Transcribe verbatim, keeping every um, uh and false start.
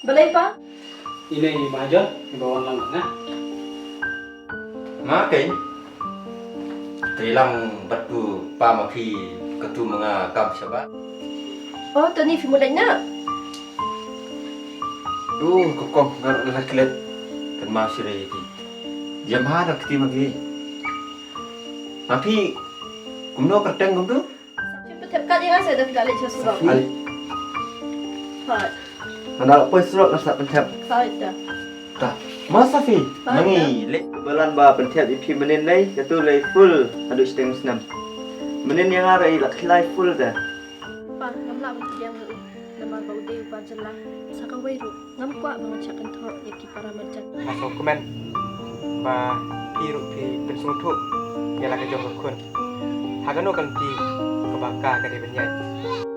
Balei pa? Ine i Mahajon, i ba wan lang nga. Nga keiñ. Te lang bad u pa ma phi katu ma nga kam shabar. Oh, Tony phi mut na. Du ko kong ngar la klet. Kan ma sire ki. Jam ha da kti ma ki. Ma phi kumno ka teng kumtu? Sa phi pynthep kat ïa nga sa da phi la leit sha surok. Ai. Pat. Hana la poi surok la sa pynthep. Pat da. Ta. Ma Safi. Pat da. Mangi leit. Balan ba pynthep ïa phi mynnin nei katu lei full haduh shiteng snem. Mynnin ïa nga rei la khlai full da. Pa ngam lah ban pdiang ïa u. Namar ba u dei u pa jylla. Sa kawei ruh ngam kwah ba ngan shah kynthoh ïa ki para marjan. Nga sngewkmen ba phi ruh phi pynsngewthuh ïa la ka jong ka khun. Ha kano ka lynti kaba ka ka dei ban ïaid.